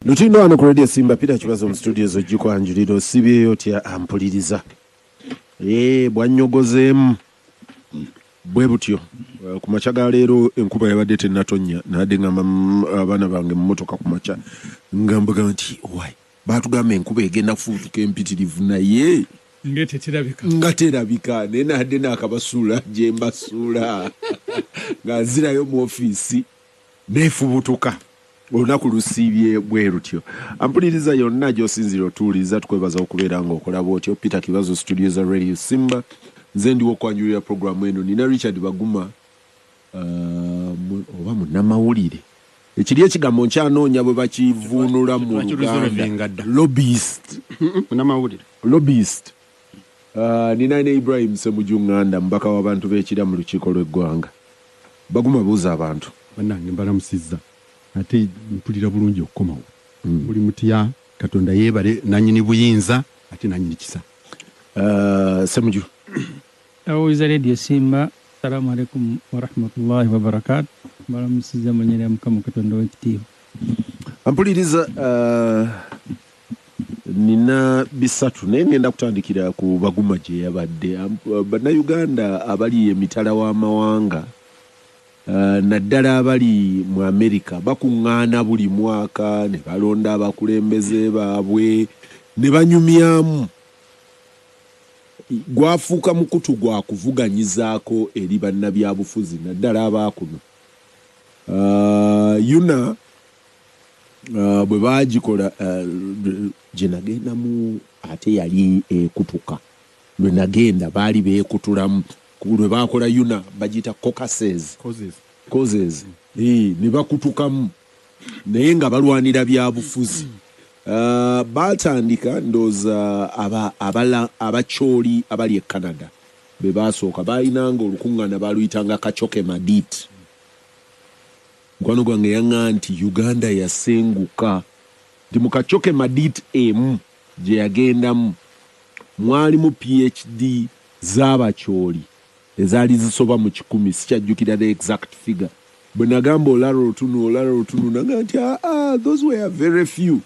Lutindo wano ku Radio Simba. Peter Kibazo mu studio zojjikwanjulira. Osibyeyo otya ampuliriza? Bwannyogozeemu bwe butyo. Ku makya ga leero enkuba yabadde tennatonnya, nabadde ngamba abaana bange mu mmotoka ku makya, nga mbagamba nti wai baatugamba enkuba egenda kufubutuka empitirivu, naye nga teterabika, nga terabika. Naye nabadde naakabasuula gye mbasuula nga nzirayo mu ofiisi neefubutuka. Olunaku lusiibye bwe lutyo. Ampuliriza yonna gy'osinzira otuwuliriza, tukwebaza okubeera ng'okola bw'otyo. Peter Kibazo, studio za Radio Simba, nze ndiwo okwanjulira programu eno. Nina Richard Baguma, oba munnamawulire, ekiri ekigambo nkyanoonya bwe bakivuunula mu Luganda, lobbyist. Munnamawulire. Lobbyist. Nina ne Ibrahim Semuju Nganda, mubaka w'abantu b'Ekira mu lukiiko lw'eggwanga. Baguma, buuza abantu. Bannange, mbalamusizza, ate mpulira bulungi okukomawo. Muli mutya? Katonda yeebale nanyini buyinza ate nanyini kisa. Semuju. Abawuliza Radio Simba, assalamu alaikum warahmatullahi wabarakatu. Balamusiza mu linnya lya Mukama Katonda w'ekitiibwa. Ampuliriza, nina bisatu, naye ngenda kutandikira ku Baguma gye yabadde. Bannayuganda abali emitala w'amawanga, naddala abali mu Amerika, bakuŋŋaana buli mwaka ne balonda abakulembeze baabwe ne banyumyamu. Gwafuuka mukutu gwa kuvuganyizaako eri bannabyabufuzi, naddala abaakuno. UNAA bwe baagikola, gye nagendamu ate yali ekutuka. Lwe nagenda baali beekutulamu. Lwe baakola UNAA bagiyita caucuses. Causes. Ne bakutukamu naye nga balwanira byabufuzi. Batandika ndowooza Abakyoli abali e Canada be basooka. Balinanga olukuŋŋaana baluyitanga Kacoke Madit. Mukwano gwange yaŋŋa nti Uganda yasenguka, nti mu Kacoke Madit emu gye yagendamu mwalimu PhD z'Abakyoli ezaali zisoba mu 100. Sikyajjukira the exact figure. Bwe nagamba Olara Otunu, Olara Otunu naga nti ah, those were very few.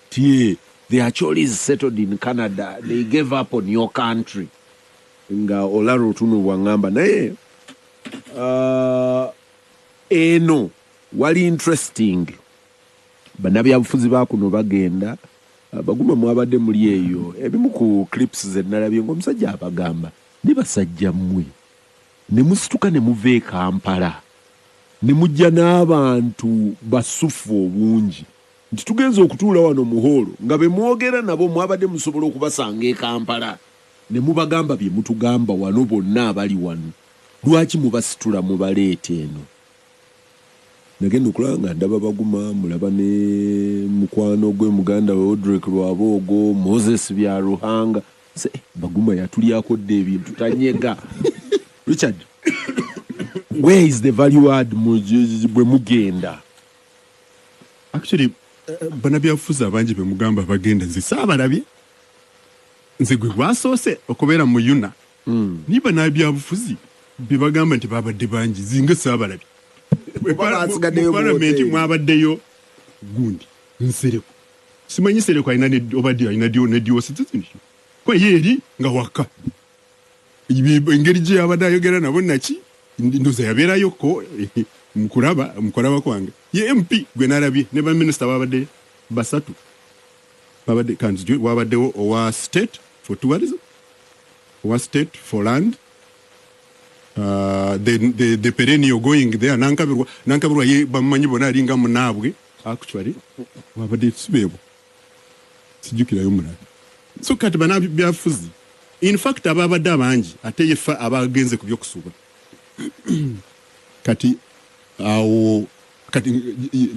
Tie the Acholis settled in Canada, they gave up on your country. Nga Olara Otunu bwaŋŋamba. Naye eno wali interesting, bannabyabufuzi bakuno bagenda. Baguma, mwabadde muli eyo, ebimu ku clips ze nalabye ng'omusajja abagamba ne basajja mmwe ne musituka ne muva e Kampala ne mujja n'abantu basufu obungi, nti tugenza okutuula wano mu hall nga be mwogera nabo mwabadde musobola okubasanga e Kampala ne mubagamba bye mutugamba wano. Bonna abali wano lwaki mubasitula mubaleeta eno? Nagenda okulaba nga ndaba Baguma, mulaba ne mukwano gwe muganda we Odrek Rwabwogo, Moses Byaruhanga. Se Baguma yatulyako dda ebintu, tanyega. Richard, where is the value add bwe mugenda? Actually, bannabyabufuzi abangi bemugamba bagenda, nze saabalabye. Nze gwe gwasoose okubeera mu UNAA. Niye bannabyabufuzi bebagamba nti babadde bangi, zinga saabalabye. Oba basigaddeyo mu mu palamenti hoteri. Mwabaddeyo gundi Nsereko, simanyi Nsereko alina obadde alina ne diocese ko ye eri nga waka. Engeri gye yabadde ayogera nabo naki, ndoza yabeerayoko mukulaba kwange. Ye MP gwe nalabye ne baminisita babadde basatu. Babadde kanzijwe, wabaddewo owa State for Tourism, owa State for Land, the perennial going there, Nankabirwa. Nankabirwa ye bamumanyi bona, alinga munaabwe. Actually wabadde sibeebo, sijjukirayo mulala. So kati bannabyabufuzi in fact ababadde abangi ate yefa abagenze ku byokusuuba. Kati awo kati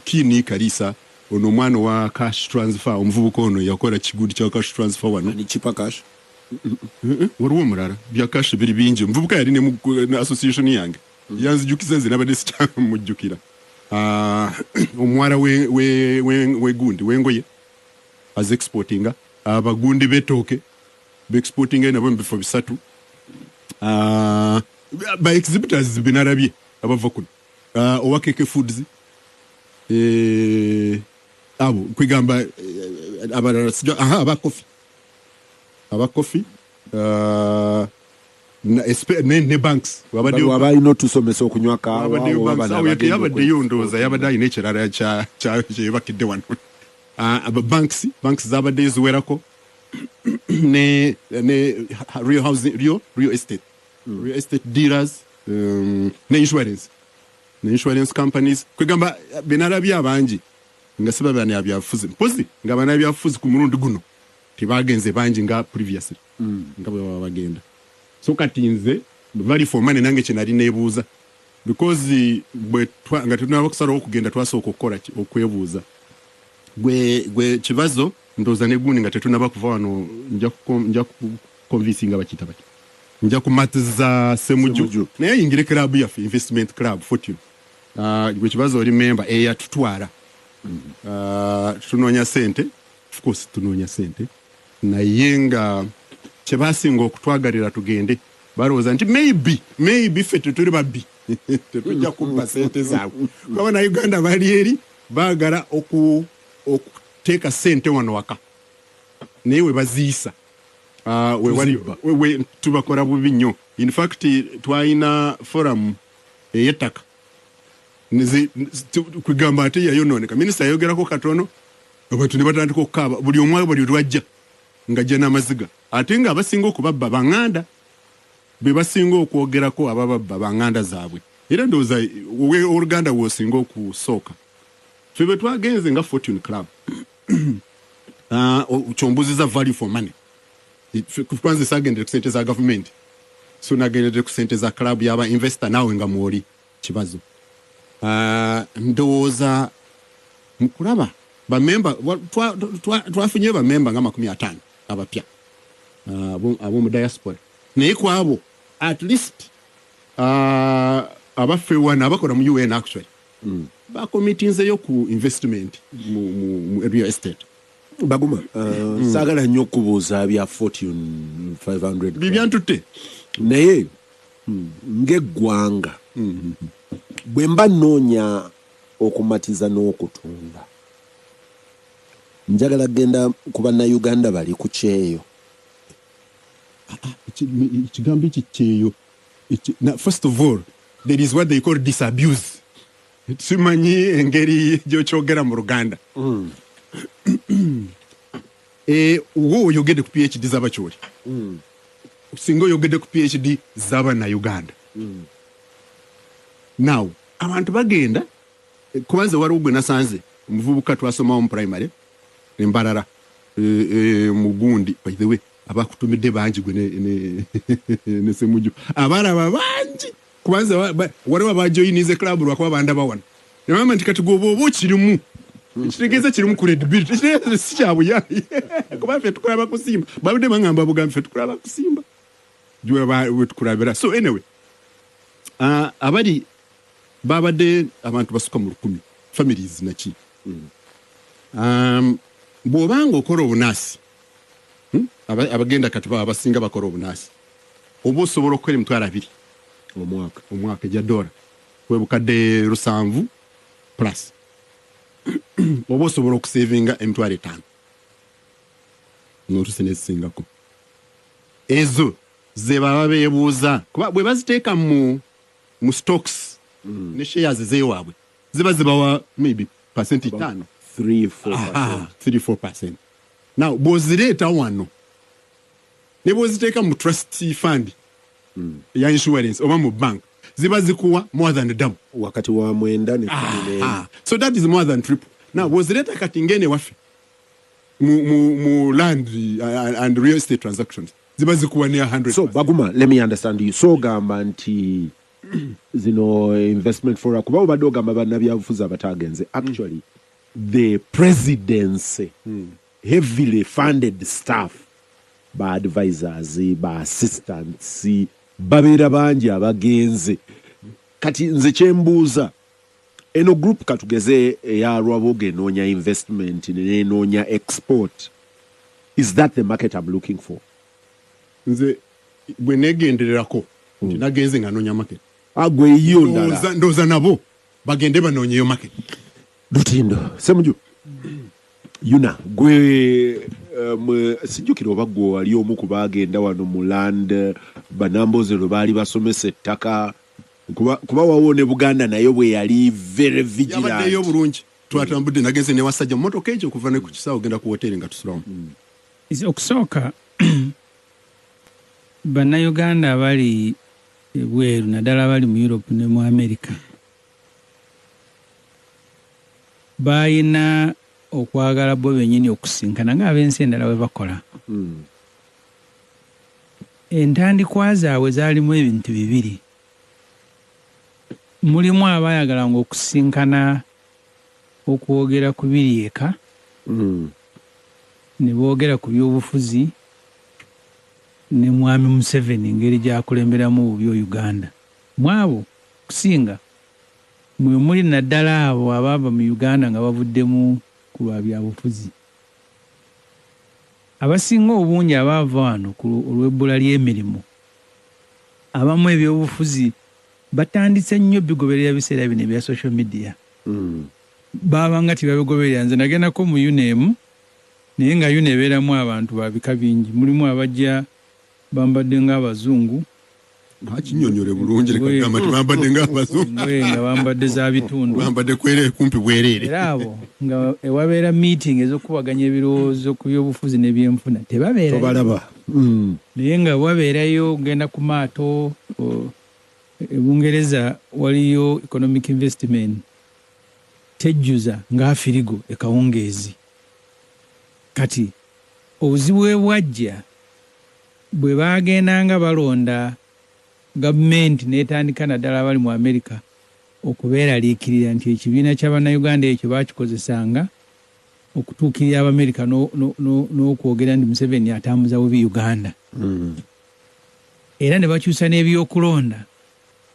kini Kalisa ono omwana wa cash transfer, omuvubuka ono yakola kigundi kya cash transfer wano. Ni Chipper Cash. Waliwo omulala, bya cash biri bingi. Omuvubuka yali ne association yange, yanzijukiza, nze nabadde sikyamujjukira. Ah, omuwala wegundi wengoye az exportinga, abagundi betooke beexportinga nabo mu bifo bisatu. Ah, ba exhibitors benalabye abava kuno, ah, owa Keke Foods, eh, Abo kwigamba abalala aha, aba coffee ne banks. Wabaddeyo abalina otusomesa okunywa kaawa. Yabaddeyo, ndowooza yabadde alina ekirala kyebakidde wano. Banks zabaddeyo ziwerako ne real housing, real estate, real estate dealers, ne insurance companies. Kwegamba benalabye abangi nga si babana byafuzi, mpozi nga banabyafuzi ku mulundi guno tebagenze bangi nga previously, nga bwe baba bagenda. So kati nze value for money nange kyenali nebuuza, because bwe nga tetunaba kusalawo okugenda, twasooka okukola ki? Okwebuuza gwe kibazo. Ndowooza ne gundi nga tetunaba kuva wano, nja kuconvincinga bakiyita bati, nja kumatiza Semuju. Semuju. Naye ayingire club yaffe, investment club Fortune. Gwe kibazo oli member eyatutwala. Tunoonya sente, of course tunoonya sente, naye nga kyebasinga okutwagalira tugende, balowooza nti maybe ffe tetuli babbi, tetujja kubba sente zaabwe, kuba Bannayuganda bali eri baagala okuteeka sente wano waka, naye we baziisa Tuzibba. Tubakola bubi nnyo. In fact twalina forum ey'ettaka. Kugamba ate yayonooneka, minisita yayogerako katono, abantu ne batandika okukaaba, buli omu buli lwajja ng'ajja n'amaziga, ate nga abasinga okubabba baŋŋanda, be basinga okwogerako abababba baŋŋanda zaabwe. Era ndowooza oluganda w'osinga okusooka. Ffe bwe twagenze nga Fortune Club, kyombuziza value for money. Kwanza sagendere ku sente za gavumenti, so nagendere ku sente za club yaba investor, naawe nga mwoli kibazo. Ndowooza mukulaba bamemba twafunyeyo bamemba nga 50 abapya, ab'omu diaspora, naye ku abo at least abaffe wano abakola mu UN actually bakomitinzeyo ku investment mu real estate. Baguma, saagala nnyo okubuuza bya Fortune 500. Bibyantutte. Naye ng'eggwanga, bwe mba nnoonya okumatiza n'okutunda, njagala genda ku Bannayuganda bali ku kyeyo. Ekigambo ekyo kyeyo, first of all there is what they call disabuse. Simanyi engeri gyokyogera mu Luganda. Wo oyogedde ku PhD z'Abakyoli, singa oyogedde ku PhD z'Abannayuganda. Now abantu bagenda, kubanze waliwo gwe nasanze, omuvubuka twasomawo mu primary embalala, mugundi. By the way, abakutumidde bangi, gwe ne Semuju abalaba bangi, kubanza waliwo abajoyinize club lwakuba bandaba wano, nebagamba nti kati gwoba oba okirimu, ekitegeeza kirimu credibility, ekitegeeza si kyabuyayi, kuba ffe tukulaba kusimba. Babadde baŋŋamba bugambi, ffe tukulaba kusimba wetukulabira. So anyway, abali babadde abantu basuka mu 1000, families naki. Bw'obanga okola obunaasi, Abagenda kati baba abasinga bakola obunaasi, oba osobola okukola 20,000 omwaka. Omwaka egya dola, bwe bukadde 7 plus, oba osobola okusevinga 50,000 n'otuuse nezisingako. Ezo ze baba beebuuza, kuba bwe baziteeka mu stocks ne shares zeewaabwe, ziba zibawa maybe percent 5. 3 4. 3-4. Now bw'ozireeta wano ne bw'oziteeka mu trust fund ya insurance oba mu bank, ziba zikuwa more than double. Wakati wa 9 ne 11. So that is more than triple. Now bw'ozireeta kati ngene waffe mu land and real estate transactions, ziba zikuwa ne 100. So Baguma, let me understand you. So ogamba nti zino investment fora, kuba obadde ogamba bannabyabufuzi abatagenze, actually the presidency heavily funded staff, ba advisors, ba assistants babeera bangi abagenze. Kati nze kyembuuza, eno group katugeze eya Rwabogo enoonya investment nenoonya export, is that the market I'm looking for? Nze bwe negendererako nti nagenze nga noonya market. Agwe eyiyo ndala. Ndowooza nabo bagende banoonyeyo market. Lutindo Semuju. Yuna gwe sijjukira oba gwe wali omu ku baagenda wano mu land banamboze lwe baali basomesa ettaka kuba wawo ne Buganda nayo bwe yali very vigilant. Yabaddeyo bulungi. Twatambudde nageze ne wasajja mmotoka ekyo okuva ne ku kisaawe ogenda ku woteri nga tusulamu. Okusooka Bannayuganda abali ebweru naddala abali mu Europe ne mu America balina okwagala bo bennyini okusinkana ng'ab'ensi endala bwe bakola. Entandikwa zaabwe zaalimu ebintu bibiri. Mulimu abaayagalanga okusinkana okwogera ku biri eka, ne boogera ku byobufuzi ne Mwami Museveni engeri gy'akulemberamu obubi Uganda. Mu abo okusinga mwe muli naddala abo abaava mu Uganda nga bavuddemu ku lwa byabufuzi. Abasinga obungi abaava wano olw'ebbula ly'emirimu, abamu ebyobufuzi batandise nnyo bigoberera biseera bino ebya social media. Baabanga tebabigoberera. Nze nagendako mu UNM, naye nga UNM ebeeramu abantu ba bika bingi. Mulimu abajja bambadde ng'abazungu. Bakinnyonnyole bulungi, leka kugamba nti bambadde ng'abazungu. Ngoye nga bambadde za bitundu. Bambadde kwereere, kumpi bwereere. Era abo nga ewabeera meeting ez'okukubaganya ebirowoozo ku byobufuzi n'ebyenfuna tebabeerayo. Tobalaba. Naye nga wabeerayo ogenda ku maato, e Bungereza waliyo economic investment tejjuza nga firigo e Kawungeezi. Kati obuzibu bwe bwajja bwe baagendanga balonda gavumenti n'etandika naddala abali mu Amerika okubeeraliikirira nti ekibiina ky'Abannayuganda ekyo baakikozesanga okutuukirira Abamerika n'okwogera nti Museveni atambuza bubi Uganda. Era ne bakyusa n'ebyokulonda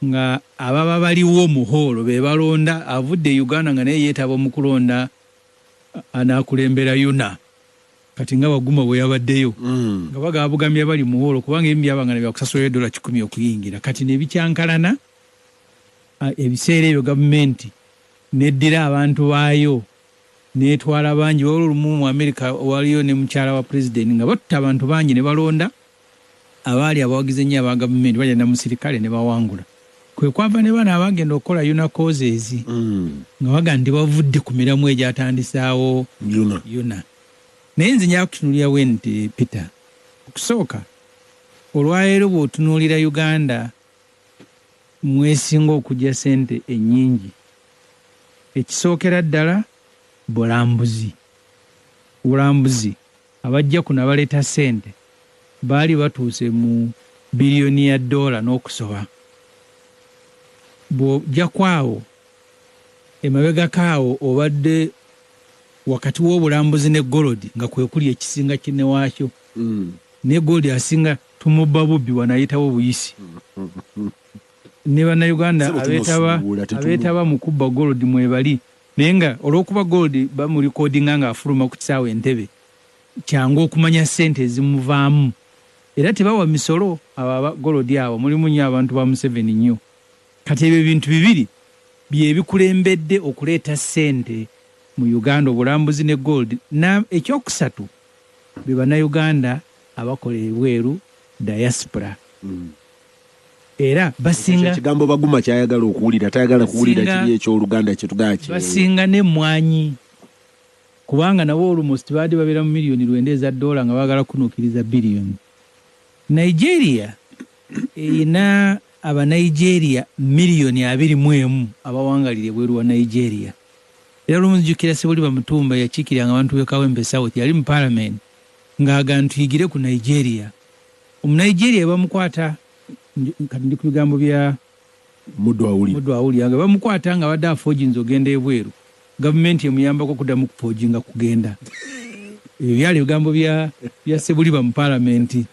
nga ababa baliwo mu hoolo be balonda avudde e Uganda nga naye yeetaba mu kulonda anaakulembera UNAA. Kati nga Waguma bwe yabaddeyo nga bagaba bugamya bali mu hoolo kubanga ebimu byabanga ne byakusasulayo $100 okuyingira. Kati ne bikyankalana ebiseera ebyo gavumenti n'eddira abantu baayo n'etwala bangi. Waliwo olumu mu Amerika waliyo ne mukyala wa pulezidenti nga batutta abantu bangi ne balonda abaali abawagizi ennyo aba gavumenti bajja na musirikale ne bawangula. Kwe kwava ne bano abagenda okukola UNAA causes nga bagamba nti bavudde ku miramu egyatandisaawo UNAA. Naye nze njagala kutunuulira bwe nti Peter, okusooka olwaleero bw'otunuulira Uganda mwesinga okujja ssente ennyingi, ekisookera ddala bulambuzi. Obulambuzi abajja kuno abaleeta ssente baali batuuse mu biliyoni ya dola n'okusoba. Bw'ojja ku awo emabegako awo obadde wakati w'obulambuzi ne gold nga kwe kuli ekisinga kinne waakyo. Ne gold asinga tumubba bubbi wano ayitawo buyisi. Ne Bannayuganda abeetaba mu kubba gold mwebali, naye nga olw'okuba gold bamurecordinga ng'afuluma ku kisaawe Entebbe, kyangu okumanya ssente ezimuvaamu era tebawa misolo abo aba gold. Abo mulimu nnyo abantu ba Museveni nnyo. Kati ebyo ebintu bibiri bye bikulembedde okuleeta ssente mu Uganda, obulambuzi ne gold. Na ekyokusatu be Bannayuganda abakola ebweru, diaspora. Era basinga ekigambo Baguma kyayagala okuwulira, tayagala kuwulira kiri ekyoluganda kyetugamba kye basinga n'emmwanyi, kubanga nabo almost baadde babeera mu 900,000 eza dola nga baagala kunuukiriza biliyoni. Nigeria erina Abanigeria 21 million abawangalira ebweru wa Nigeria. Era olumuzijukira Sebuliba Mutumba yakiikiriranga abantu b'e Kawempe South, yali mu parliament ng'agamba tuyigire ku Nigeria. Omunigeria bamukwata, kati ndi ku bigambo bya Muddu awulira. Muddu awulira, nga bamukwata nga badde aforginze ogenda ebweru, gavumenti emuyambako okuddamu kuforginga kugenda. Ebyo byali ebigambo bya Sebuliba mu paalamenti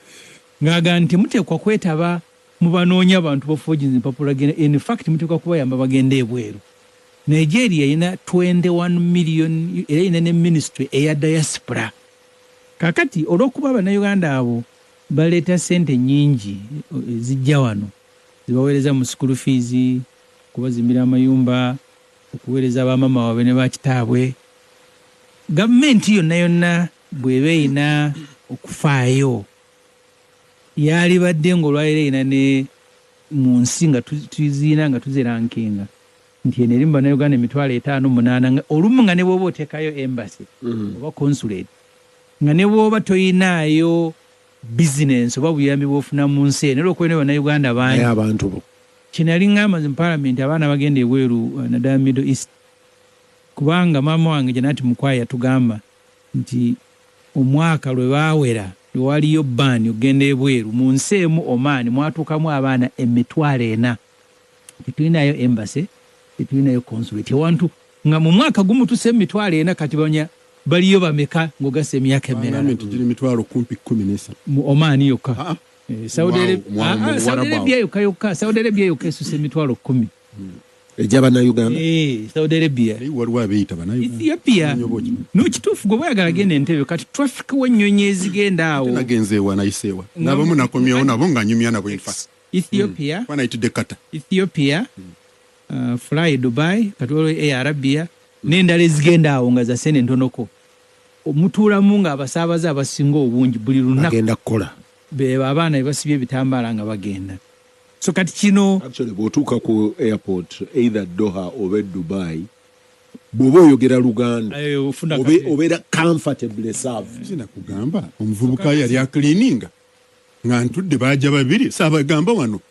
ng'agamba nti muteekwa kwetaba mu banoonya abantu baforginze empapula genda, in fact muteekwa kubayamba bagenda ebweru. Nigeria erina 21 million era erina ne ministry eya diaspora. Kakati olw'okuba Abannayuganda abo baleeta ssente nnyingi ezijja wano zibaweereza mu school fees, okubazimbira amayumba, okuweereza bamama waabwe ne bakitaabwe. Gavumenti yonna yonna bw'eba erina okufaayo, yalibadde ng'olwaleero erina ne mu nsi nga tuziina nga tuzirankinga nti eno erimu Bannayuganda 58,000, nga olumu nga ne bw'oba oteekayo embassy oba consulate, nga ne bw'oba toyinaayo bizinensi oba buyambi bw'ofuna mu nsi eno, era okuba Bannayuganda bangi. Naye abantu bo. Kino yali ŋŋamba nze mu Palamenti, abaana bagenda ebweru, naddala Middle East, kubanga maama wange Janati Mukwaya yatugamba nti omwaka lwe baawera lwe waliyo baani okugenda ebweru mu nsi emu, Oman, mwatuukamu abaana 40,000. Tetulinayo embassy, tetulinayo consulate ewantu, nga mu mwaka gumu tuse 40,000. Kati banya baliyo bameka ng'ogassa emyaka emirala? Bagambye nti giri mitwalo kumpi 13. Mu Oman yokka? Ah, ah. Saudi Wow, Arabia, wow, ah, ah, mu Saudi Buwarabu Arabia yokka yokka, Saudi Arabia yokka esusa 10,000. Egy'Abannayuganda? Saudi Arabia. Naye waliwo abeeyita Bannayuganda. Ethiopia. Omanyi oba okimanyi? No, kituufu, gwe bayagala genda Entebbe, kati traffic w'ennyonyi ezigenda awo. Nagenze ewa, nayiseewa nabamu, nakomyewo nabo nga nyumya nabo, in fact. Ethiopia. Kuba nayitidde Kata. Ethiopia, Fly Dubai, kati waliwo Air Arabia n'endala ezigenda awo nga za sente ntonoko. Mutuulamu ng'abasaabaze abasinga obungi buli lunaku bagenda kukola. Be abaana be basibye ebitambaala nga bagenda. So kati kino Actually, bw'otuuka ku airport, either Doha oba e Dubai, bw'oba oyogera Luganda, ofuna kati. obeera comfortably served. Sinakugamba omuvubuka yali akilininga nga ntudde, bajja babiri, saabagamba wano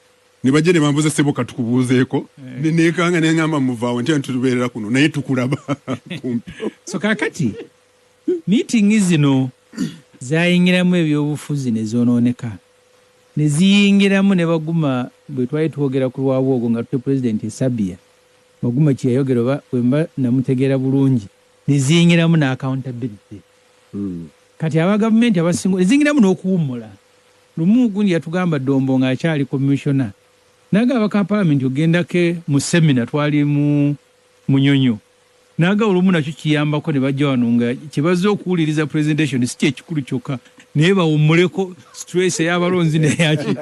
ne bajja ne bambuuza, "Sebo, katukubuuzeeko." Neekanga neŋŋamba, "Muvaawo," nti tubeerera kuno naye tukulaba kumpi. So kakati meeting zino zayingiramu ebyobufuzi ne zoonooneka, ne ziyingiramu ne baguma. Bwe twali twogera ku Lwabwogo nga tute pulezidenti e Sabia, Baguma kye yayogera, oba bwe mba namutegeera bulungi, ne ziyingiramu n'accountability. Kati aba gavumenti abasinga ezingiramu n'okuwummula. Lumu gundi yatugamba, Dombo ng'akyali commissioner, naga abaka palamenti ogendako mu seminar, twali mu Munyonyo, naga olumu nakyo kiyambako ne bajja wano nga kyebazze okuwuliriza presentation si kyekikulu kyokka, naye bawummuleko stress ey'abalonzi neyaki.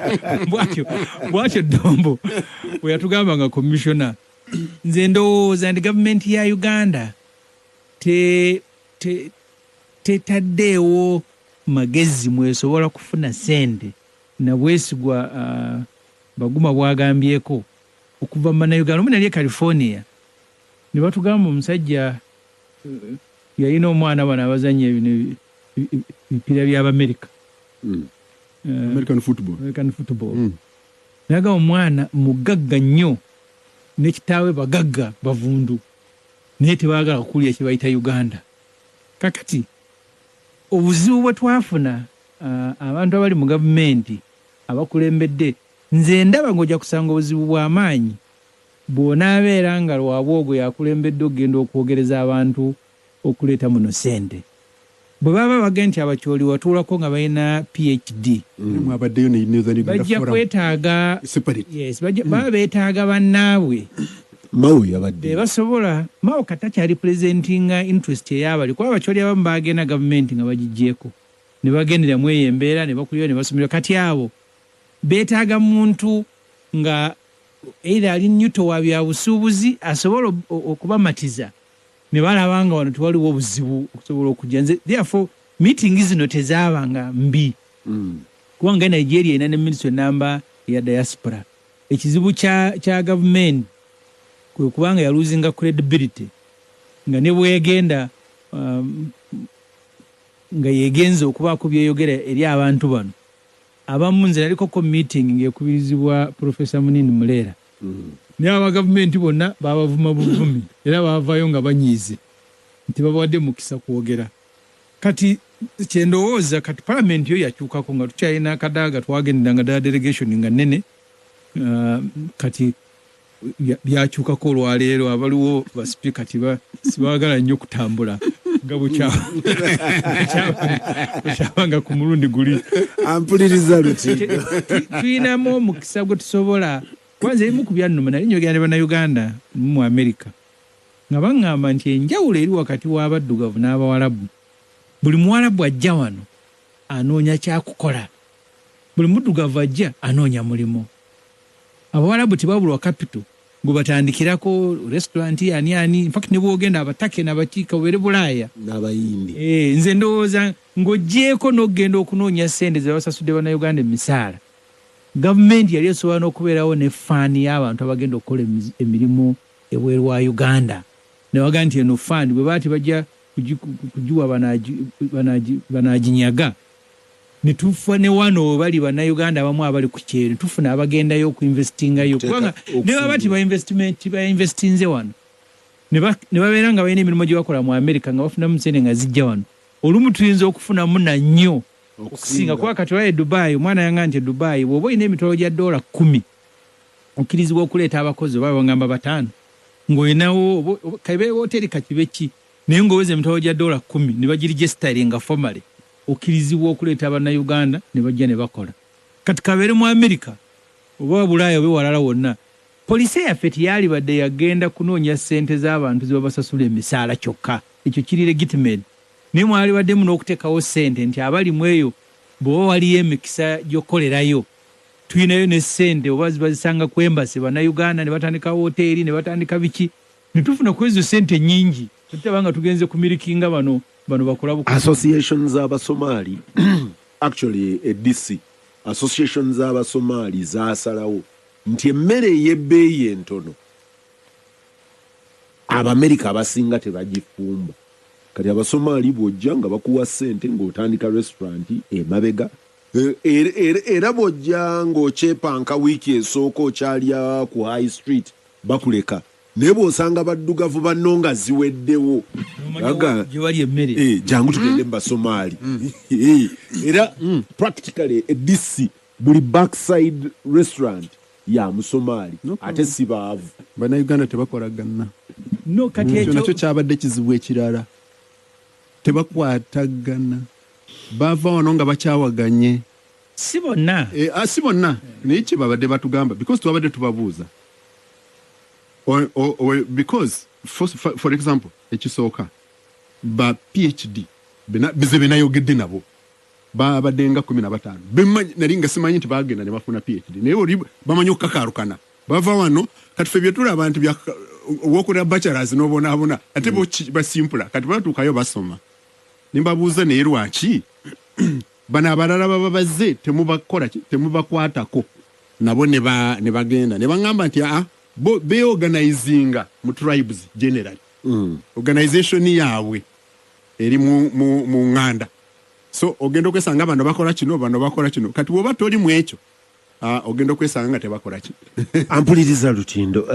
Bwatyo bwatyo Dombo bwe yatugamba nga commissioner. Nze ndowooza nti gavumenti ya Uganda te tetaddeewo magezi mwesobola kufuna sente nabwesigwa. Baguma bwagambyeko okuva mu Bannayuganda, omu nali e California ne batugamba omusajja yalina omwana, bano abazanya bino ebipiira by'Abamerika. American football. American football. Naga omwana mugagga nnyo, ne kitaawe bagagga bavundu, naye tebaagala kukulya kye bayita Uganda. Kakati obuzibu bwe twafuna, abantu abali mu gavumenti abakulembedde, nze ndaba ng'ojja kusanga obuzibu bw'amaanyi bw'onaabeera nga Lwabwogo yakulembedde okugenda okwogereza abantu okuleeta muno sente, bwe baba bagenda nti Abakyoli watuulako nga balina PhD. Mwabaddeyo ne Northern Uganda Bajja Forum kwetaaga separate. Yes, baba beetaaga bannaabwe. Mao yabadde. Be basobola. Mao kati akyali presentinga interest ey'abali, kuba Abakyoli abamu bagenda gavumenti nga bagiggyeko ne bagendera mu eyo embeera ne bakulira ne basomerwa. Kati abo beetaaga muntu nga either ali neutral wa byabusuubuzi asobola okubamatiza ne balaba nga wano tewaliwo obuzibu okusobola okujja. Nze therefore meeting zino tezaabanga mbi, kubanga Nigeria erina ne ministry namba ya diaspora. Ekizibu kya gavumenti kwe kubanga yaluzinga credibility, nga ne bwegenda nga yegenza okubaako byeyogera eri abantu bano abamu. Nze nalikoko meeting ng'ekubirizibwa Profesa Munini Muleera, naye aba gavumenti bonna babavuma buvumi, era bavaayo nga banyiize nti babawadde mukisa kwogera. Kati kyendowooza, kati palamenti yo yakyukako nga tukyalina Kadaaga, twagenderanga ddala delegation nga nnene. Kati byakyukako olwaleero, abaliwo basipiika sibaagala nnyo kutambula nga bukyabanga ku mulundi guli. Ampuliriza luti. Tuyinamu omukisa gwe tusobola. Kwanza ebimu ku byannuma, nali njogera ne Bannayuganda mu Amerika nga baŋŋamba nti enjawulo eri wakati w'abaddugavu n'Abawalabu, buli Muwalabu ajja wano anoonya kyakukola, buli muddugavu ajja anoonya mulimu. Abawalabu tebabulwa capital. Gwe batandikirako restaurant yani yani, in fact ne bwogenda abatake n'abakiika obeere Bulaaya. N'abayindi. Nze ndowooza ng'oggyeeko n'okugenda okunoonya ssente ze basasudde Bannayuganda emisaala, gavumenti yali esobola n'okubeerawo ne fund y'abantu abagenda okukola emirimu ebweru wa Uganda, ne bagaa nti eno fund bwe baba tebajja kugiwa banaaginyaga, ne tufa ne wano we bali Bannayuganda abamu abali ku kyeyo, ne tufuna abagendayo okuinvestingayo, kubanga ne baba tibainvestinze wano ne babeera nga balina emirimu gye bakola mu America nga bafunamu sente nga zijja wano, olumu tuyinza okufunamu nannyo okusinga. Kuba kati olaba e Dubai, omwana yanga nti e Dubai bw'oba olina emitwalo gya $10 okkirizibwa okuleeta abakozi oba bagamba 5, ng'olinawo kabe woteri kakibe ki, naye ng'oweza emitwalo gya $10 ne bagiregisteringa formally, okkirizibwa okuleeta Abannayuganda ne bajja ne bakola. Kati kabeere mu America oba Bulaaya oba ewalala wonna, policy yaffe teyalibadde yagenda kunoonya ssente z'abantu ze babasasula emisaala kyokka, ekyo kiri legitimate, naye mwalibaddemu n'okuteekawo ssente nti abali mu eyo bw'oba waliyo emikisa gy'okukolerayo, tulinayo ne ssente oba zibazisanga ku embassy, Bannayuganda ne batandika woteeri ne batandika biki, ne tufuna ku ezo ssente nnyingi, tetutaba nga tugenze kumirikinga bano bano bakola bukozi. Association z'Abasomaali, actually e DC association z'Abasomaali zaasalawo nti emmere ey'ebbeeyi entono Abamerika abasinga tebagifumba. Kati Abasomaali bw'ojja nga bakuwa ssente ng'otandika restaurant emabega, era bw'ojja ng'okyepanka wiiki esooka okyalya ku high street bakuleka, naye bw'osanga baddugavu banno nga ziweddewo, gye bali emmere. Jangu tugende mu Basomaali. Era practically e DC buli backside restaurant ya Musomaali, ate si baavu. Bannayuganda tebakolagana. No, kati ekyo ekyo nakyo kyabadde kizibu ekirala, tebakwatagana, bava wano nga bakyawaganye. Si bonna. Si bonna, naye kye babadde batugamba, because twabadde tubabuuza because for example ekisooka ba PhD bize benayogedde nabo babadde nga 15 bemanyi, nali nga simanyi nti bagenda ne bafuna PhD, naye oli bamanyi okukakaalukana bava wano. Kati ffe byetulaba nti wokolera bachelors n'obonaabona, ate bo basimpula. Kati batuukayo basoma, nimbabuuza naye lwaki bano abalala baba bazze temubakola ki, temubakwatako nabo ne bagenda ne baŋŋamba nti aa, bo beorganizinga mu tribes generally, organization yaabwe eri mu ŋŋanda, so ogenda okwesanga bano bakola kino, bano bakola kino. Kati bw'oba toli mu ekyo, ogenda okwesanga nga tebakola ki. Ampuliriza Lutindo,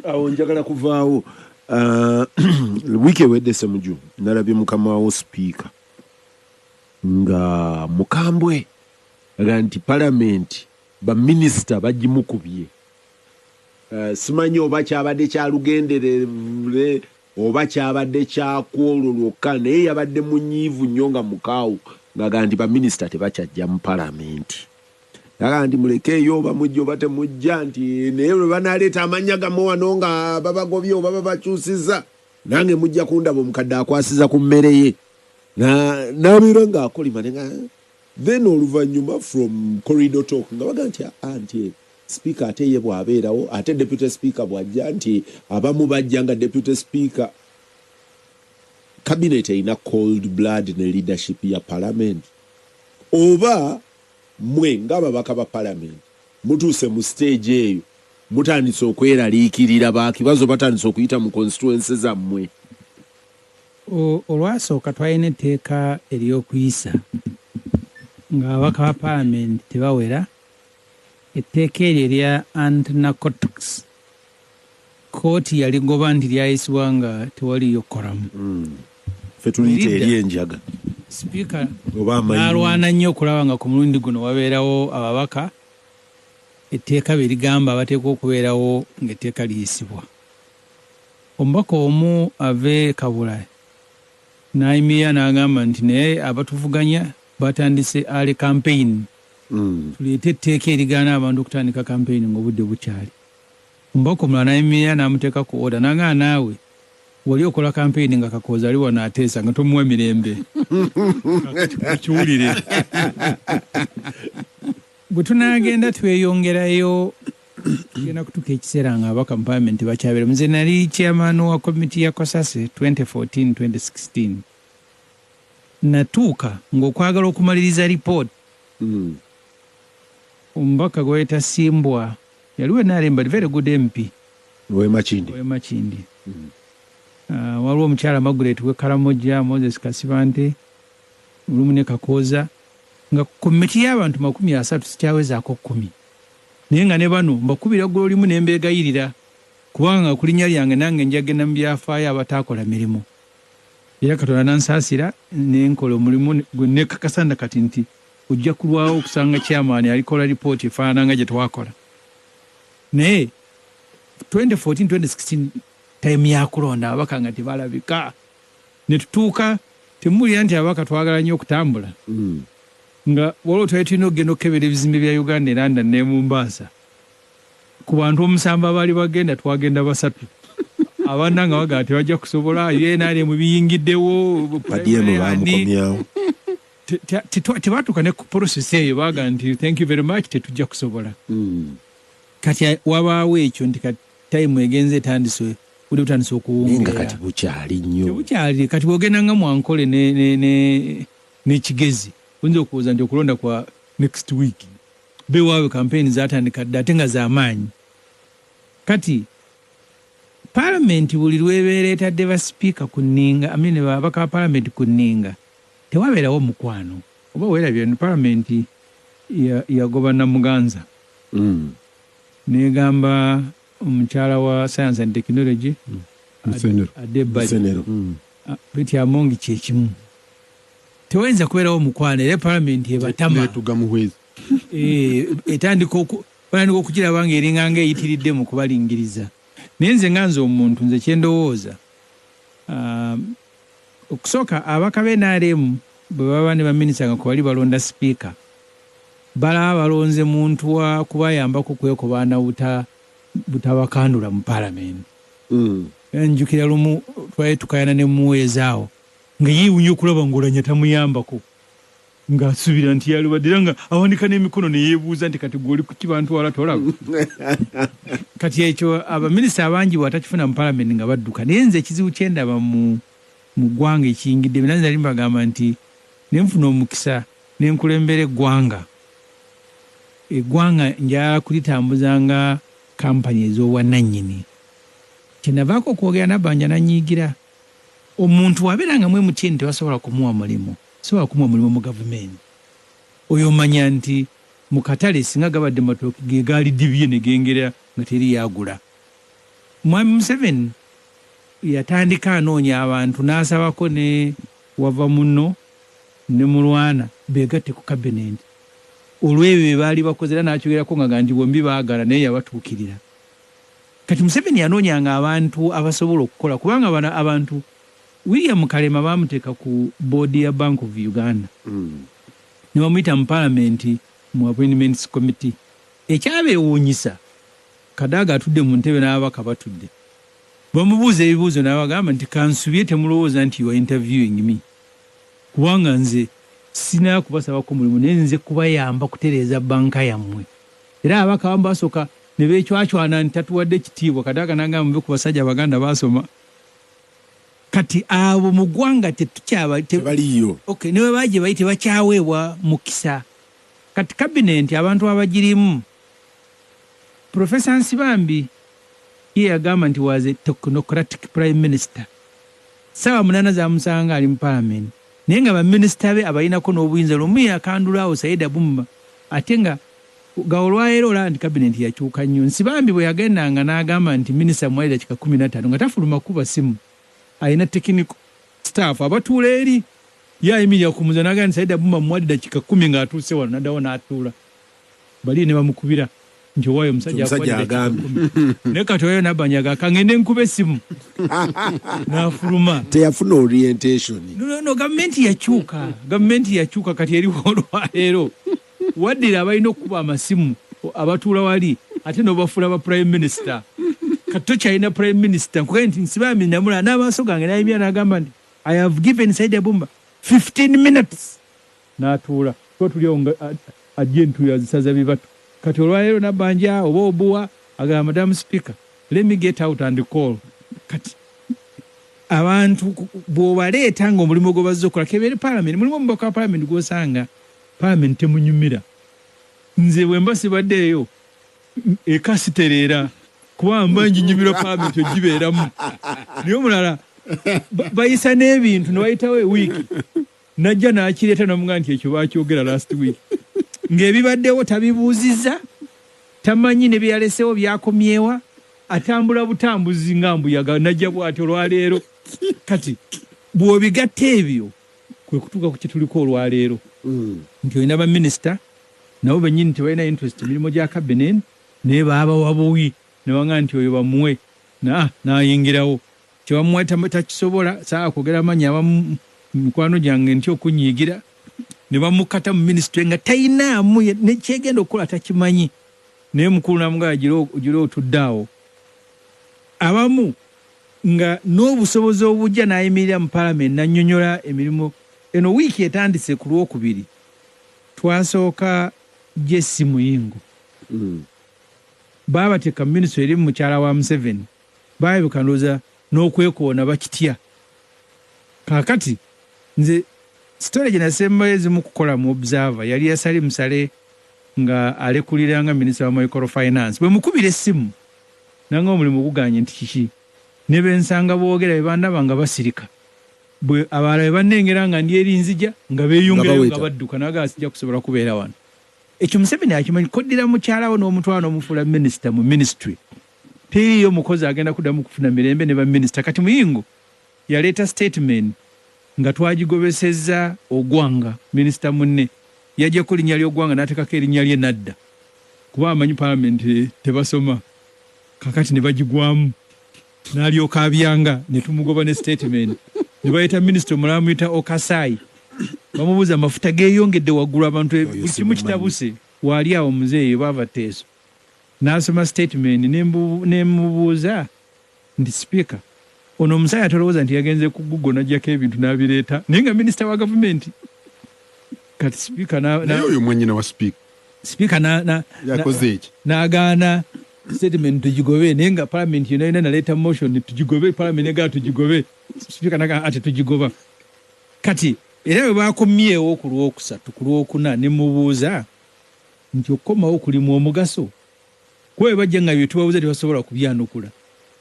awo njagala kuvaawo. Wiiki ewedde Semuju nalabye mukama wo sipiika nga mukambwe aga nti palamenti baminisita bagimukubye. Simanyi oba kyabadde kyalugenderere oba kyabadde kyakwolwo lwokka, naye yabadde munyiivu nnyo nga mukaawu ng'aga nti baminisita tebakyajja mu palamenti, aga nti mulekeeyo oba mujja oba temujja, nti naye lwe banaleeta amannya gammwe wano nga babagobye oba babakyusiza, nange mujja kundaba omukadde akwasiza ku mmere ye. N'abeera ng'akolima nenga. Then oluvannyuma from corridor talk nga baga nti nti speaker ate ye bw'abeerawo, ate deputy speaker bw'ajja, nti abamu bajja nga deputy speaker. Cabinet erina cold blood ne leadership ya parliament, oba mmwe ng'ababaka ba parliament mutuuse mu stage eyo mutandise okweraliikirira, bakibazo batandise okuyita mu constituency zammwe? Olwasooka twalina etteeka ery'okuyisa ng'ababaka ba paalamenti tebawera. Etteeka eryo erya anti-narcotics, kooti yaligoba nti lyayisibwa nga tewaliyo quorum. Ffe tuliyita Eridda. eri enjaga. Sipiika oba amayinja. N'alwana nnyo okulaba nga ku mulundi guno wabeerawo ababaka etteeka bye ligamba abateekwa okubeerawo ng'etteeka liyisibwa. Omubaka omu ave Kabula n'ayimirira n'agamba nti naye abatuvuganya batandise early campaign, tuleete etteeka erigaana abantu okutandika campaign ng'obudde bukyali. Omubaka omulala n'ayimirira n'amuteeka ku order n'agamba, naawe wali okola campaign nga Kakooza ali wano ateesa nga tomuwa mirembe, akiwulire. Bwe tunaagenda tweyongerayo Tugenda kutuuka ekiseera nga ababaka mu palamenti bakyabeera. Nze nali chairman wa komiti ya COSASE 2014 2016. Natuuka ng'okwagala okumaliriza ripooti, omubaka gweyita Simbwa yaliwo NRM, but very good MP. Wemakindi. Wemakindi. Waliwo omukyala Margaret Wekaramojja, Moses Kasibante, olumu ne Kakooza, nga komiti y'abantu 30 sikyawezaako 10, naye nga ne bano mbakubira ggulo limu ne mbeegayirira, kubanga ku linnya lyange nange njagenda mu byafaayo abataakola mirimu. Era Katonda nansaasira nenkola omulimu gwe nekakasa kati nti ojja kulwawo okusanga chairman alikola ripooti efaanana nga gye twakola. Naye 2014 2016 time yakulonda ababaka nga tebalabika, ne tutuuka temuwulira nti ababaka twagala nnyo okutambula, nga waliwo twali tulina okugenda okukebera ebizimbe bya Uganda e London ne Mombasa. Ku bantu 7 abaali bagenda twagenda 3, abaana nga bagamba tebajja kusobola, NRM biyingiddewo, bamukomyawo. Tebatuuka ne ku process eyo, bagamba nti thank you very much, tetujja kusobola. Kati wabaawo ekyo nti kati time egenze etandise, buli butandise okuwungeera. Nga kati bukyali nnyo. Tebukyali, kati bw'ogenda nga Mwankole ne Kigezi, oyinza okuwooza nti okulonda kwa next week. Bewaabwe campaign zatandika dda ate nga z'amaanyi. Kati palamenti buli lw'ebeera etadde ba sipiika ku nninga, ababaka ba palamenti ku nninga, tewabeerawo mukwano. Oba weerabye palamenti yagoba Namuganza. Negamba omukyala wa science and technology Musenero. Betty Amongi kyekimu. Tewayinza kubeerawo mukwano, era palamenti ebatama. Etandika okugiraba ng'eringa ng'eyitiridde mu kubalingiriza. Naye nze nga nze omuntu, nze kye ndowooza, okusooka ababaka ba NRM bwe baba ne baminisita nga kwe bali balonda sipiika, balaba balonze muntu wa kubayambako kwekobaana butabakandula mu palamenti. Njukira lumu twali tukayana ne muweeza awo, nga yeewuunya okulaba ng'Olanya tamuyambako, ng'asuubira nti yalibadde, era nga awanika n'emikono ne yeebuuza nti kati gwe oli ku kibantu wala tolaba. Kati ekyo abaminisita abangi bw'atakifuna mu palamenti nga badduka. Naye nze ekizibu kye ndaba mu ggwanga ekiyingidde, nanze nali mbagamba nti ne nfuna omukisa ne nkulembera eggwanga. Eggwanga njagala kulitambuza nga kampani ez'obwannannyini. Kye navaako okwogera Nabbanja n'annyiigira. Omuntu bw'abeera nga mwe MTN tebasobola kumuwa mulimu, sobola kumuwa mulimu mu gavumenti. Oyo omanya nti mu katale singa gabadde matooke ge gaali dibye ne gengera nga teri yagula. Mwami Museveni yatandika anoonya abantu n'asabako ne wava munno ne Mulwana beegatte ku kabinenti. Olw'ebyo bye baali bakoze era n'akyogerako nga nti bombi baagala naye yabatuukirira. Kati Museveni yanoonyanga abantu abasobola okukola, kubanga bano abantu William Kalema baamuteeka ku boodi ya Bank of Uganda. Ne bamuyita mu palamenti mu appointments committee. Ekyabeewuunyisa, Kadaga atudde mu ntebe n'ababaka batudde. Bamubuuza ebibuuzo n'abagamba nti kansubye temulowooza nti you are interviewing me. Kubanga nze sina kubasabako mulimu, naye nze kubayamba kutereeza banka yammwe. Era ababaka abamu basooka ne beecwacwana nti tatuwadde ekitiibwa. Kadaga n'agamba muve ku basajja Abaganda baasoma. Kati abo mu ggwanga tetukyaba tebaliyo. Okay, ne bwe baje bayi tebakyaweebwa mukisa. Kati kabinenti abantu abagirimu, Professor Nsibambi ye yagamba nti was a technocratic prime minister. 8:00 zamusanga ali mu parliament. Naye nga baminisita be abalinako n'obuyinza, lumu yakandula awo Said Abumba, ate nga olwaleero olaba nti kabinenti yakyuka nnyo. Nsibambi bwe yagendanga n'agamba nti minisita muwali dakika 15 nga tafuluma kuba simu, alina technical staff abatuula eri, ye ayimirira ku muza n'agamba nti Said Abumba muwali dakika 10 ng'atuuse wano, n'addawo n'atuula. Bali ne bamukubira nti owaayo omusajja agambye. Naye kati oyo Nabbanja kangende nkube essimu n'afuluma. Teyafuna orientation. No, gavumenti yakyuka. Gavumenti yakyuka kati eriwo olwaleero. Waddira abalina okukuba amasimu abatuula wali ate n'obafuula ba prime minister. Kati tokyalina prime minister. Nkugambye nti Nsibambi namulaba n'amaaso gange n'ayimira n'agamba nti I have given Said Abumba 15 minutes. N'atuula. Tuba tuli awo nga ajja entuuyo azisaza bibatu. Kati olwaleero Nabbanja oba Obuwa agamba, "Madam Speaker, let me get out and call." Kati abantu bw'obaleeta nga omulimu gwe bazze okukola kebeere parliament, mulimu omubaka wa parliament gw'osanga parliament temunyumira. Nze bwe mba sibaddeeyo eka sitereera, kuba mba njinyumirwa parliament ogibeeramu. Naye omulala bayisa n'ebintu ne bayitawo ewiiki, najja n'akireeta namuga nti ekyo bakyogera last week, ng'ebibaddewo tabibuuzizza, tamanyi ne byeyalesewo byakomyewa, atambula butambuzi nga mbuyaga, najja bw'ati olwaleero. Kati bw'obigatta ebyo kwe kutuuka ku kyetuliko olwaleero nti olina baminisita nabo bennyini tebalina interest emirimu gya cabinet, naye baabawa buwi ne baŋŋamba nti oyo bamuwe n'ayingirawo, kyebamuwa takisobola. Saa kwogera amannya, abamu mikwano gyange nti okunyiigira ne bamukata mu minisitule nga tayinaamu nekyegenda okukola takimanyi, naye mukulu namugaa gira otudde awo. Abamu nga n'obusobozi obujja n'ayimirira mu parliament n'annyonnyola emirimu. Eno wiiki etandise ku Lwokubiri, twasooka Jesse Muyingo. Baabateeka mu minisitule eri mukyala wa Museveni, baalabika ndowooza n'okwekoona bakitya. Kaakati nze story gye nasembayo ezimu kukola mu Observer yali ya Salim Saleh nga alekulira nga minisita wa microfinance. Bwe mukubira essimu nanga omulimu guganye nti kiki, ne bensanga boogera bwe bandaba nga basirika, bwe abalala bwe bannengera nga ndi eri nzija nga beeyongerayo nga badduka, naga sijja kusobola kubeera wano. Ekyo Museveni akimanyi, koddira mukyala we n'omutwala n'omufuula minisita mu ministry, teriiyo mukozi agenda kuddamu kufuna mirembe ne baminisita. Kati Muyingo yaleeta statement nga twagigobesezza Ogwanga, minisita munne yajjako linnya ly'Ogwanga n'ateekako erinnya lye nadda, kuba amanyi palamenti tebasoma. Kakati ne bagigwamu n'alyoka abyanga ne tumugoba ne statement, ne bayita minisita omulala muyita Okasaayi, bamubuuza amafuta geeyongedde waggulu, abantu buli kimu kitabuse, waali awo muzeeyo baava Teeso, n'asoma statement. Ne mubuuza nti, "Sipiika, ono omusajja tolowooza nti yagenze ku Google n'aggyako ebintu n'abireeta, naye nga minisita wa gavumenti?" Kati sipiika naye oyo mwannyina wa sipiika. Sipiika yakoze eki? N'agaana statement tugigobe, naye nga parliament yonna yonna naleeta motion tugigobe, parliament negala tugigobe, sipiika nagaa ate tugigoba. Kati era bwe bakomyewo ku Lwokusatu, ku Lwokuna ne mubuuza nti okukomawo kulimu omugaso, kuba bwe bajja nga byetubabuuza tebasobola kubyanukula,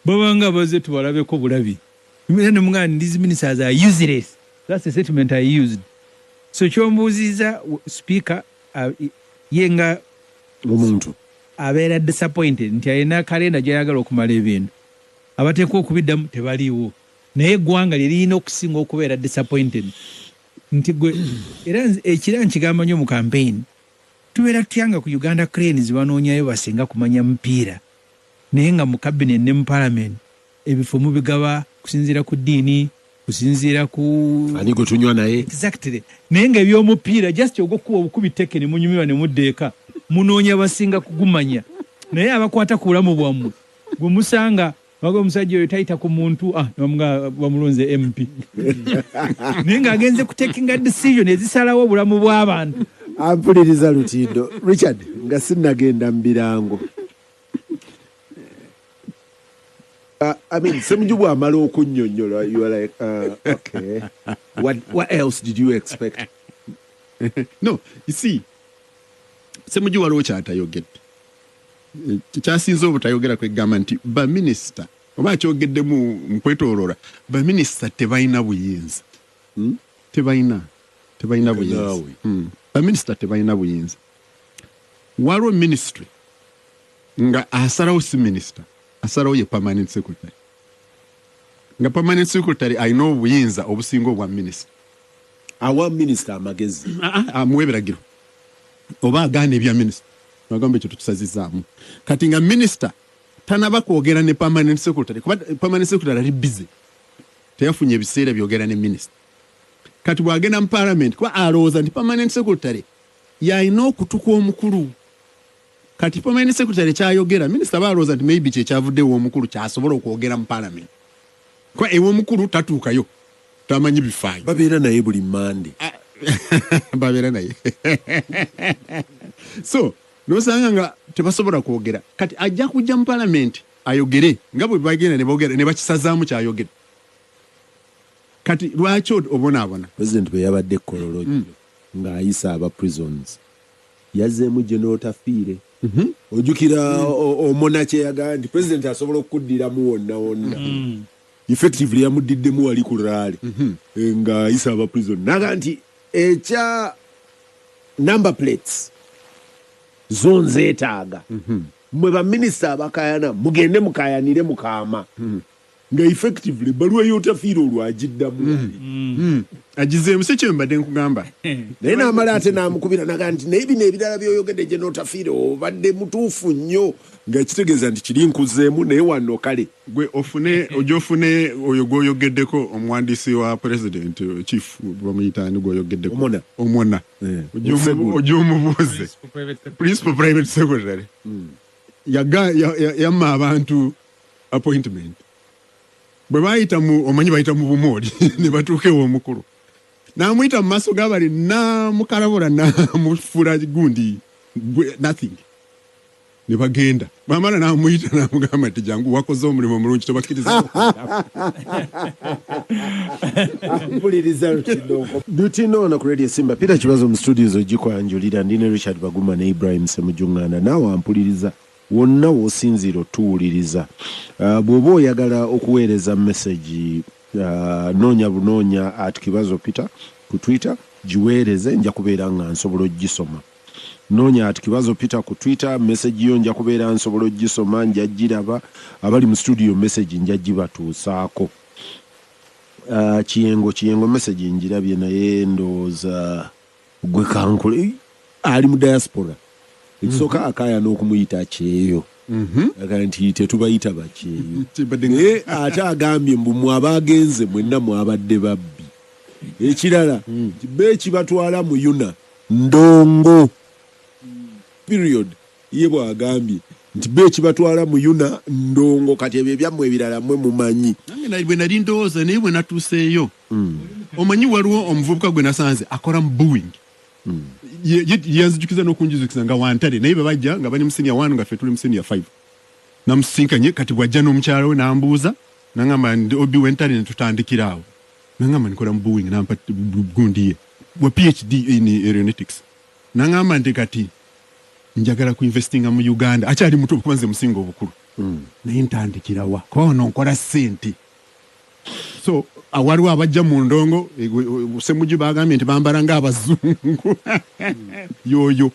babanga baze tubalabeko bulabi. Era nemugamba, "These ministers are useless." That's the statement I used. So kyombuuziza, speaker ye nga omuntu abeera disappointed nti alina kalenda gyayagala okumala ebintu, abateekwa okubiddamu tebaliiwo, naye eggwanga lye lirina okusinga okubeera disappointed nti gwe era ekira nkigamba nnyo mu campaign, tubeera tutyanga ku Uganda Cranes banoonyayo basinga kumanya mupiira, naye nga mu cabinet ne mu parliament ebifo mubigaba kusinziira ku ddiini, kusinziira ku ani gwe tunywa naye. Exactly. Naye nga ebyomupiira just ogwokuba obukubi teke ne munyumirwa ne mudda eka, munoonya basinga kugumanya, naye abakwata ku bulamu bwammwe gwe musanga baga omusajja oyo tayita ku muntu, ah, bamuga bamulonze MP, naye ng'agenze kutekinga decision ezisalawo obulamu bw'abantu. Ampuliriza Lutindo Richard, nga sinnagenda mu birango. I mean, Ssemuju bw'amala okunnyonnyola, you are like, okay, what else did you expect? No, you see, Ssemuju waliwo kyatayogedde. Kyasinze obutayogera kwegamba nti baminisita, oba akyogeddemu mukwetooloola, baminisita tebalina buyinza. Tebalina buyinza. Naawe. Baminisita tebalina buyinza. Waliwo ministry nga asalawo si minisita, asalawo ye permanent secretary, nga permanent secretary alina obuyinza obusinga obwa minisita. Awa minisita amagezi. Amuwa ebiragiro oba agaana ebya minisita, agamba ekyo tukisazizaamu. Kati nga minisita tanaba kwogera ne permanent secretary, kuba permanent secretary ali busy, teyafunye ebiseera byogera ne minisita. Kati bwagenda mu parliament, kuba alowooza nti permanent secretary yalina okutuka omukulu, kati permanent secretary kyayogera minisita aba alowooza nti maybe kyekyavudde ew'omukulu kyasobola okwogera mu parliament, kuba ew'omukulu tatuukayo, tamanyi bifaayo. Babeera naye buli Mande. Babeera naye. So Nosanga nga tebasobola kwogera. Kati ajja kujja mu palamenti ayogere nga bwe bagenda ne boogera ne bakisazaamu kyayogera. Kati lwaki obonaabona? President bwe yabadde Kololo ng'ayisa aba prisons yazzeemu General Otafiire. Ojjukira Omona kye yagamba nti president asobola okukuddiramu wonna wonna. Effectively yamuddiddemu wali ku rally ng'ayisa aba prison. N'agamba nti ekya number plates zo nzeetaaga. Mmwe baminisita abakayana mugende mukayanire mukaama. Nga effectively ebbaluwa y'Otafiire olwo agiddamu wali. Agizeemu si kye mbadde nkugamba. Naye n'amala ate n'amukubira n'agamba nti naye bino ebirala by'oyogedde General Otafiire obadde mutuufu nnyo, nga kitegeeza nti kiri nkuzeemu naye wano kale. Gwe ofune ojja ofune oyo gw'oyogeddeko omuwandiisi wa president chief bamuyita ani gw'oyogeddeko? Omona. Omona. Ojja omubuuze. Principal private secretary. Yamma abantu appointment. Bwe bayita mu omanyi bayita mu bumooli ne batuuka ew'omukulu. N'amuyita mu maaso g'abali n'amukalabula n'amufuula gundi nothing. Ne bagenda. Bw'amala n'amuyita n'amugamba nti jangu wakoze omulimu omulungi tobakkiriza. Mpuliriza Lutindo. Lutindo ono ku Radio Simba. Peter Kibazo mu studios ogikwanjulira ndi ne Richard Baguma ne Ibrahim Ssemujju-Nganda. Naawe ampuliriza wonna w'osinziira otuwuliriza. Bw'oba oyagala okuweereza message, noonya bunoonya at Kibazo Peter ku Twitter, giweereze nja kubeera nga nsobola ogisoma. Noonya at Kibazo Peter ku Twitter, message yo nja kubeera nsobola ogisoma, nja giraba. Abali mu studio message nja gibatuusaako. Kiyengo message njirabye naye ndowooza gwe kankole ali mu diaspora. Ekisooka akaaya n'okumuyita kyeyo. Agamba nti tetubayita bakyeyo. Naye ate agambye mbu mwe abaagenze mwenna mwabadde babbi. Ekirala be kibatwala mu UNAA ndongo. Period. Ye bw'agambye nti be kibatwala mu UNAA ndongo kati ebyo ebyammwe ebirala mmwe mumanyi. Nange bwe nali ndowooza naye bwe natuuseeyo. Omanyi waliwo omuvubuka gwe nasanze akola mu Boeing. Yanzijukiza n'okunjizukiza nga wantale naye bwe bajja nga bali mu senior 1 nga ffe tuli mu senior 5. Namusisinkanye kati bw'ajja n'omukyala we n'ambuuza n'angamba ndi Obi w'entale ne tutandikira awo. N'angamba nkola mu Boeing n'ampa gundi ye wa PhD in aeronautics. N'angamba nti kati njagala ku investinga mu Uganda akyali muto kuba nze musinga obukulu. Naye ntandikira wa kuba wano nkola ssente. So awaliwo abajja mu ndongo Ssemujju bagambye nti bambala ng'abazungu. Yoyo.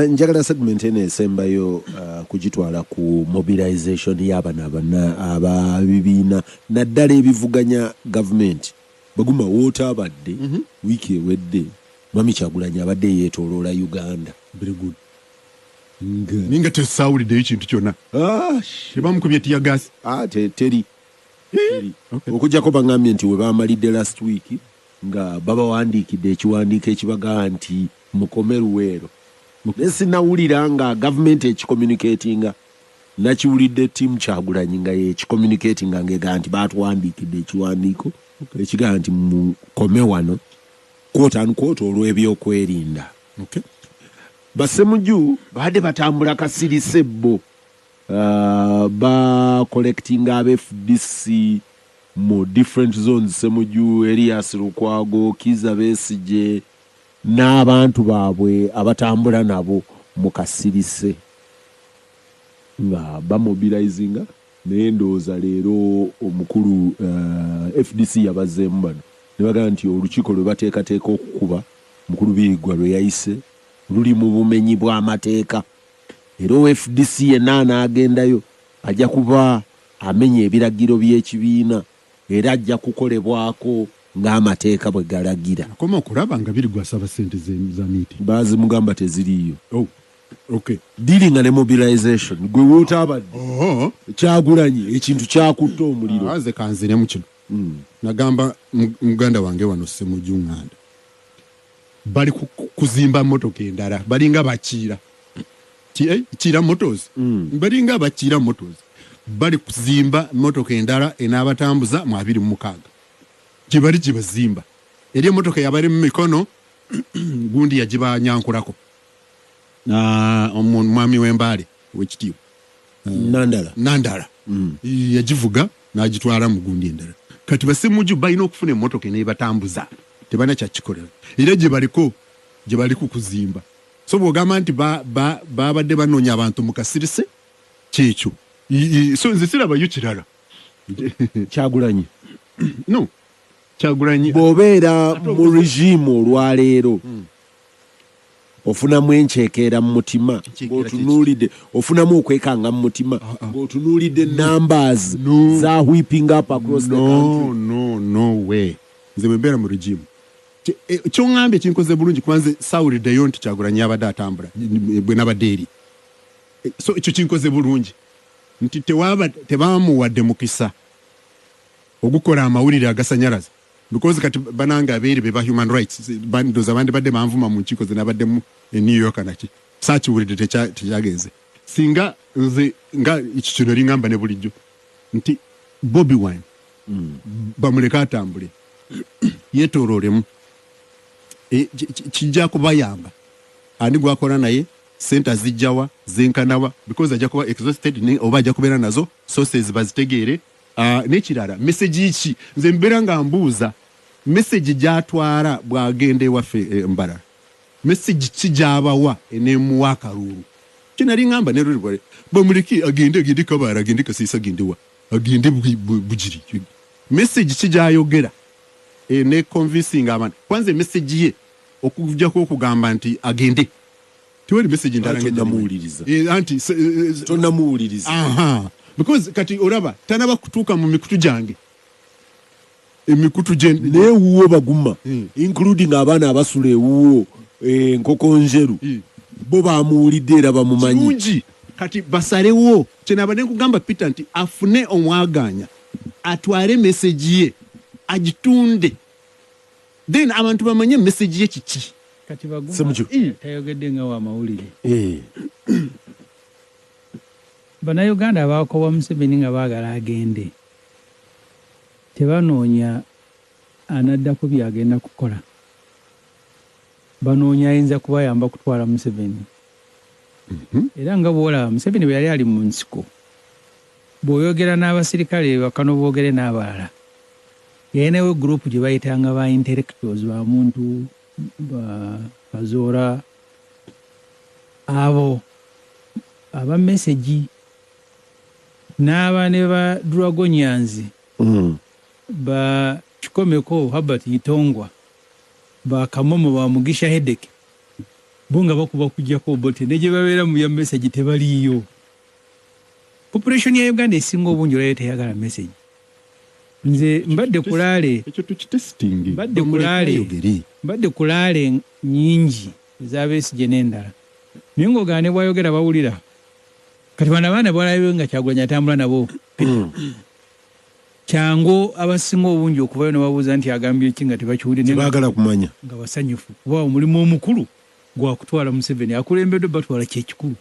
Njagala segment eno esembayo kugitwala ku mobilization y'abano ababibiina naddala ebivuganya gavumenti. Baguma wootaabadde wiiki ewedde Mwami Kyagulanyi abadde yeetooloola Uganda. Very good. Ninga tesaawuliddeyo kintu kyonna. Tebamukubye tear gas. Teri. Okuggyako bangambye nti we baamalidde last week nga babawandiikidde ekiwandiiko ekibagamba nti mukome Luweero. Naye sinnawulira nga gavumenti ekicommunicatinga. Nakiwulidde team Kyagulanyi nga yekicommunicatinga ng'egamba nti baatuwandiikidde ekiwandiiko ekigamba nti mukome wano quote unquote olw'ebyokwerinda. Bassemujju baadde batambula kasirise bo. Ba collecting aba FDC mu different zones, Ssemujju, Elias Lukwago, Kizza Besigye n'abantu baabwe abatambula nabo mu kasirise nga bamobilizinga. Naye ndowooza leero omukulu FDC yabazzeemu bano ne bagamba nti olukiiko lwe bateekateeka okukuba mukulu Birigwa lwe yayise luli mu bumenyi bw'amateeka, era owa FDC yenna anaagendayo ajja kuba amenya ebiragiro by'ekibiina era ajja kukolebwako ng'amateeka bwe galagira. Akoma okulaba nga Birigwa asaba ssente za meeting. Baazimugamba teziriiyo. Oh, okay. Dealing ne mobilization gwe wootaabadde. Kyagulanyi ekintu kyakutte omuliro. Nze kanziremu kino. Nagamba muganda wange wano Ssemujju Nganda. Bali kuzimba mmotoka endala, balinga bakiira. Kiira Motors. Balinga bakiira Motors. Bali kuzimba mmotoka endala enaabatambuza mu 26. Gye bali gye bazimba. Eri emmotoka yabali mu mikono gundi yagibanyankulako. Omwami w'Embaale owekitiibwa Nandala Yagivuga n'agitwala mu gundi endala. Kati basemuju balina okufuna emmotoka eneebatambuza, tebalina kyakikolera, era gye baliko gye bali kukuzimba. So bw'ogamba nti babadde banoonya abantu mu kasirise, kyekyo. So nze sirabayo kirala. Kyagulanyi. No, Kyagulanyi bw'obeera mu regime olwaleero, ofunamu enkyekera mu mutima ng'otunuulidde, ofunamu okwekanga mu mutima ng'otunuulidde numbers za whipping up across the country? No, no way. Nze bwe mbeera mu regime, kyoŋŋambye kinkoze bulungi, kuba nze saawuliddeyo nti Kyagulanyi yabadde atambula bwe nabadde eri. So ekyo kinkoze bulungi nti tebamuwadde mukisa ogukola amawulire agasanyalaza, because kati banange abeeri be ba human rights ndoza abandi badde banvuma mu nkiiko ze nabaddemu e New York. Naki saakiwulidde, tekyagenze. Singa nze nga ekyo kino liŋŋamba ne bulijjo nti Bobi Wine bamuleke atambule yeetooloolemu. Kijja kubayamba. Ani gwakola naye, sente azijjawa, zenkanawa? Because ajja kuba exhausted oba ajja kubeera nazo sources bazitegeere. N'ekirala, message ki? Nze mbeera nga mbuuza message gy'atwala bw'agenda ewaffe Mbarara, message ki gy'abawa eneemuwa akaluulu? Kinali ŋŋamba ne luli bwale, bamuleke agende, agende Kabaara, agende Kasiisa, agende wa, agende Bugiri. Message ki gy'ayogera ne convincing abantu? Kwanza message ye okujjako okugamba nti agende, tewali message ndala. Tonamuwuliriza. Anti Tonamuwuliriza. Aha, because kati olaba tanaba kutuuka mu mikutu gyange, emikutu gye. Naye ewuwo baguma, including abaana abasula ewuwo, Enkoko Njeru, bo bamuwulidde era bamumanyi. Kirungi. Kati basalewo. Kyenabadde nkugamba Peter nti afune omwaganya atwale message ye agitunde, then abantu bamanye message ye kiki. Kati baguma Semuju. tayogedde nga wa mawulire. Bannayuganda abakowa Museveni nga baagala agende, tebanoonya anaddako byagenda kukola, banoonya ayinza kubayamba kutwala Museveni. Era nga bwolaba Museveni bwe yali ali mu nsiko, bw'oyogera n'abasirikale bakano, boogere n'abalala, yalinawo gurupu gye bayitanga ba intellectuals, ba muntu ba Kazoora, abo aba message, n'aba ne ba Dragonians, ba Kikomeko Herbert Itongwa, ba Kamomo, ba Mugisha Hedek, bo nga bakuba kujjako Obote ne gye babeera mu bya message tebaliiyo. Population ya Uganda esinga obungi olwayo teyagala message. Nze mbadde ku rally Ekyo tukitesitingi. Mbadde ku rally. Mbadde ku rally nyingi ez'Abesigye n'endala, naye ng'ogaana ne bwayogera bawulira. Kati bano abaana bwalabiwe nga Kyagulanyi atambula nabo, kyangu abasinga obungi okuvayo ne babuuza nti agambye ki, nga tebakiwulire. Tebaagala kumanya. Nga basanyufu kuba omulimu omukulu gwakutwala Museveni, akulembeddwe batwala kyekikulu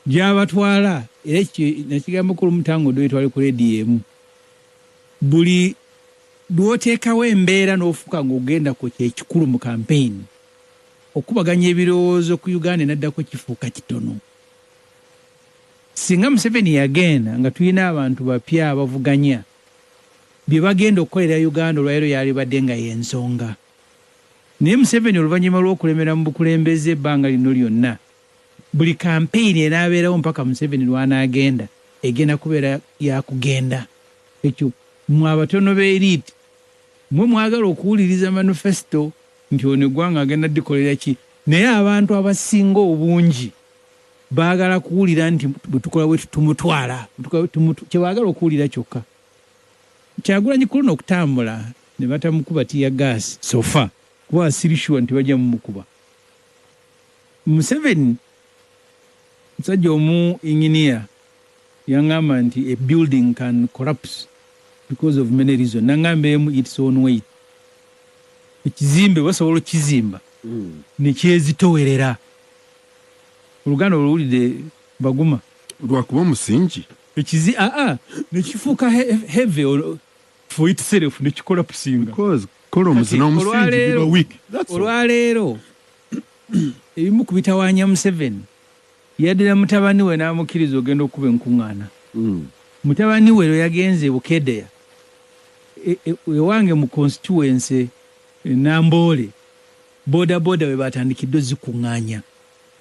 gyabatwala. Era nakigamba kulu mutango do etwale ku rediyo emu, buli lwoteekawo embeera n'ofuuka ng'ogenda ku kyekikulu mu kampeyini, okubaganya ebirowoozo ku Uganda enaddako kifuuka kitono. Singa Museveni yagenda nga tulina abantu bapya abavuganya bye bagenda okukolera Uganda, olwaleero yalibadde nga yensonga. Naye Museveni oluvannyuma lw'okulemera mu bukulembeze ebbanga lino lyonna, buli kampeyini enaabeerawo mpaka Museveni lw'anaagenda egenda kubeera yakugenda. Ekyo mwe abatono b'elite mwe mwagala okuwuliriza manifesto nti ono eggwanga agenda ddikolera ki, naye abantu abasinga obungi baagala kuwulira nti bwe tukola bwe tumutwala, kyebaagala okuwulira kyokka. Kyagulanyi ku luno okutambula ne batamukuba tear gas so far, kuba siri sure nti bajja mumukuba. Museveni musajja omu engineer yaŋŋamba nti a building can collapse because of many reasons. Naŋŋamba emu, its own weight. Ekizimbe basobola okukizimba nekyezitowerera. Oluganda oluwulidde, baguma? Lwakuba omusingi. Ekizi aa nekifuuka heavy for itself nekicollapsinga. Because columns Kati n'omusingi biba weak. That's all. Olwaleero Ebimu ku bitawaanya Museveni, yaddira mutabani we n'amukkiriza ogenda okuba enkuŋŋaana. Mutabani we lwe yagenze e Bukedeya, ewange mu constituency Namboole, boda boda we batandikidde ozikuŋŋaanya.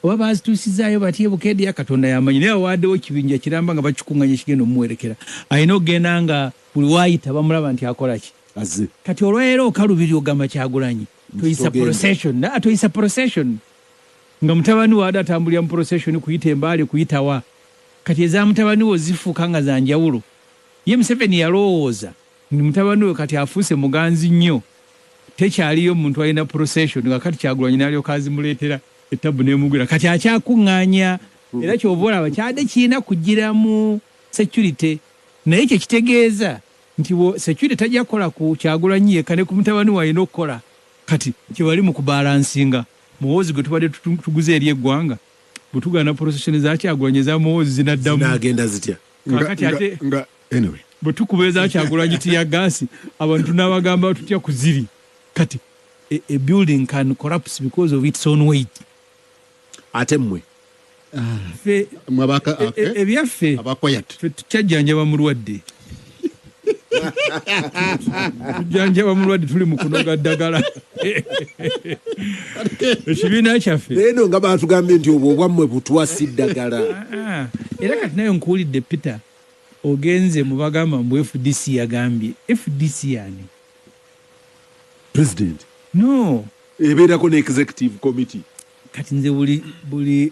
Oba bazituusizaayo batya e Bukedeya, Katonda yamanyi, naye awaddewo kibinja kiramba nga bakikuŋŋaanya kigenda omuwerekera. Alina okugenda nga buli waayita bamulaba nti akola ki. Kati olwaleero okalubiri ogamba Kyagulanyi toyisa procession, na toyisa procession nga mutabani we atambulira mu procession kuyita Embaale kuyita wa. Kati eza mutabani we zifuuka nga za njawulo. Ye Museveni yalowooza nti mutabani we kati afuuse muganzi nnyo, tekyaliyo muntu alina procession, nga kati Kyagulanyi n'alyoka azimuleetera ettabu n'emugwira. Kati akyakuŋŋaanya, era ky'ova olaba kyadde kirina kugira mu security, naye kye kitegeeza nti security tajja kukola ku Kyagulanyi yekka, ne ku mutabani we alina okukola. Kati kye bali mu kubalansinga Muhoozi gwe tubadde tuguze eri eggwanga, bwe tugaana procession za Kyagulanyi eza Muhoozi zinaddamu. Zinaagenda zitya? Kaakati ate bwe tukuba eza Kyagulanyi tiya gaasi, abantu tunaabagamba tutya ku ziri? Kati a building can collapse because of its own weight. Ate mmwe? Ffe ebyaffe ffe tukyajjanjaba mulwadde. Tujjanjaba mulwadde, tuli mu kunoga ddagala. Ekibiina kyaffe. Eno nga batugambye nti obwo obwammwe butwa si ddagala. Era kati naye nkuwulidde Peter, ogenze mu bagamba mbu FDC yagambye. FDC yani? President. No. Ebeerako ne executive committee. Kati nze buli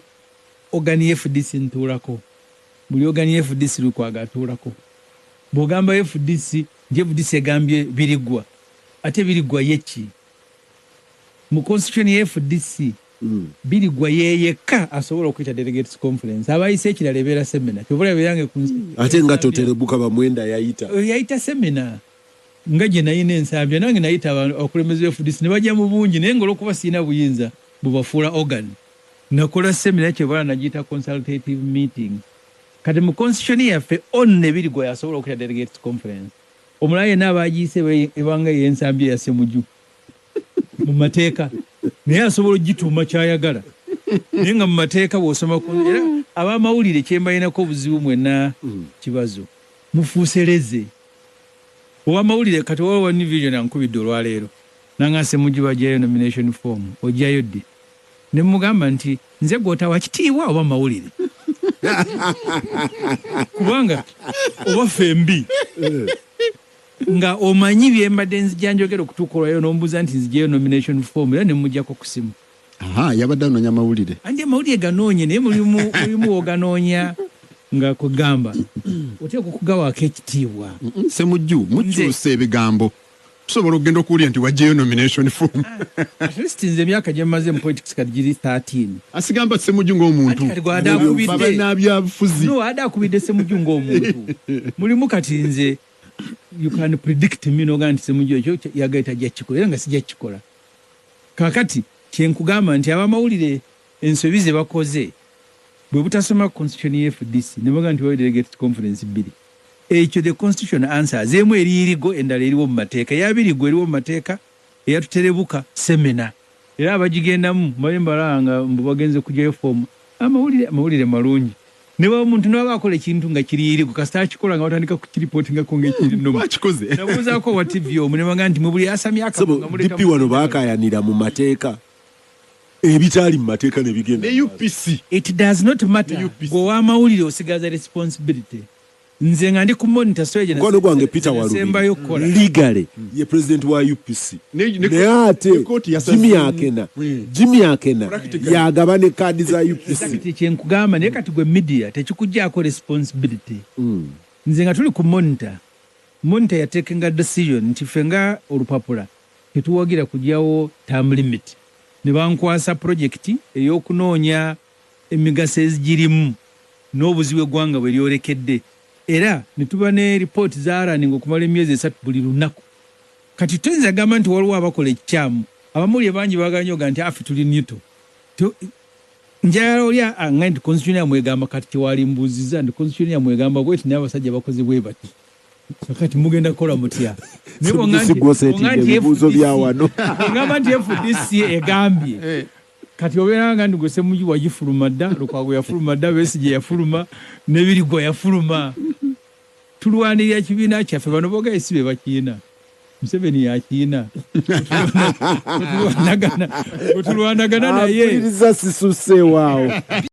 organ FDC ntuulako. Buli organ FDC Lukwago atuulako. Bw'ogamba FDC, nti FDC egambye biriggwa. Ate biriggwa ye ki? Mu constitution ya FDC, biriggwa ye yekka asobola okuyita delegates conference. Abayise ekirala ebeera seminar. Kyova olaba yange ku nsi. Ate nga Toterebuka Bamwenda yayita. Yayita seminar. Nga gye nayina ensambya, nange nayita abakulembeze ba FDC ne bajja mu bungi, naye ng'olwokuba sirina buyinza bubafuula organ. Nakola seminar kyeva olaba nagiyita consultative meeting. Kati mu constitution yaffe onna ebiriggwa yasobola okuyita delegates conference. Omulala yenna abagiyise ebanga ey'ensambya ya Ssemujju mu mateeka, naye asobola okugituuma ky'ayagala. Naye nga mu mateeka bw'osoma ku, era ab'amawulire kye mbalinako obuzibu mwenna kibazo, mufuusereze. Ow'amawulire kati owa New Vision ankubidde olwaleero nanga Ssemujju bajjayo nomination form, ojjayo ddi? Ne mugamba nti nze gw'otawa kitiibwa oba mawulire, kubanga oba ffembi nga omanyi bye mbadde nzija njogera okutuuka olwayo n'ombuuza nti nzigyeyo nomination form, era ne muggyako ku simu. Aha, yabadde anoonya mawulire. Andi amawulire ganoonye, naye mulimu w'oganoonya nga kugamba oteekwa okugawaako ekitiibwa. Ssemujju, mukyusa ebigambo. Tusobola okugenda okuwulira nti wajjayo nomination form. At least nze emyaka gye mmaze mu politics kati giri 13. Asigamba Ssemujju ng'omuntu. Ati kati gwe akubidde. Baba n'abyabufuzi. No, ade akubidde Ssemujju ng'omuntu. Mulimu kati nze you can predict me n'ogamba nti Ssemujju ekyo yagaye tajja kukikola, era nga sijja kukikola. Kaakati kye nkugamba nti abamawulire ensobi ze bakoze bwe butasoma constitution ya FDC ne bagamba nti waliwo delegates conference bbiri. Ekyo the constitution answers, emu eri irigo endala eriwo mu mateeka. Eya birigo eriwo mu mateeka, eyatuterebuka seminar. Era abagigendamu bali mbalaba nga mbu bagenze kugyayo form. Amawulire malungi. Ne baba omuntu n'aba akola ekintu nga kiri irigo, kasita akikola nga batandika kukiripotingako ng'ekiri nnomu. Bakikoze. Nabuuzaako owa TV omu ne bagamba nti mwe buli asamye akamwa nga muleka DP wano baakaayanira mu mateeka. Ebitaali mu mateeka ne bigenda. Ne UPC. It does not matter. Ne UPC. Gwe ow'amawulire osigaza responsibility. Nze nga ndi ku monitor so gye Mukwano gwange Peter Walubi, nasembayo okukola. Legally, ye president wa UPC. Naye ate Ne kooti yasaze. Jimmy Akena Practically. yagaba ne kaadi za UPC. Exactly kye nkugamba, naye kati gwe media tekikuggyako responsibility. Nze nga tuli ku monitor, monitor yatekenga decision nti ffe nga olupapula tetuwagira kugyawo term limit. Ne bankwasa project ey'okunoonya emigaso ezigirimu n'obuzibu eggwanga bwe lyolekedde. Era ne tuba ne report za running okumala emyezi 3 buli lunaku. Kati tuyinza kugamba nti waliwo abakola ekikyamu. Abamawulire bangi baagala nnyo okugamba nti affe tuli neutral. Njagala oli aŋŋambe nti constitution yammwe egamba kati tewalimbuuzizza nti constitution yammwe egamba bw'eti naye abasajja bakoze bwe bati. Kakati mugenda kukola mutya? Naye Ssemujju si gwosetinga ebibuuzo bya wano. Bw'oŋŋamba nti FDC egambye. Kati obeera nga nti gwe Ssemujju wagifuluma dda, Lukwago yafuluma dda, Besigye yafuluma, n'Ebirigwa yafuluma. Tulwanirira kibiina kyaffe. Bano bogaye si be bakiina, Museveni yakiina. Bwe tulwanagana naye Mpuliriza, sisusse waawo.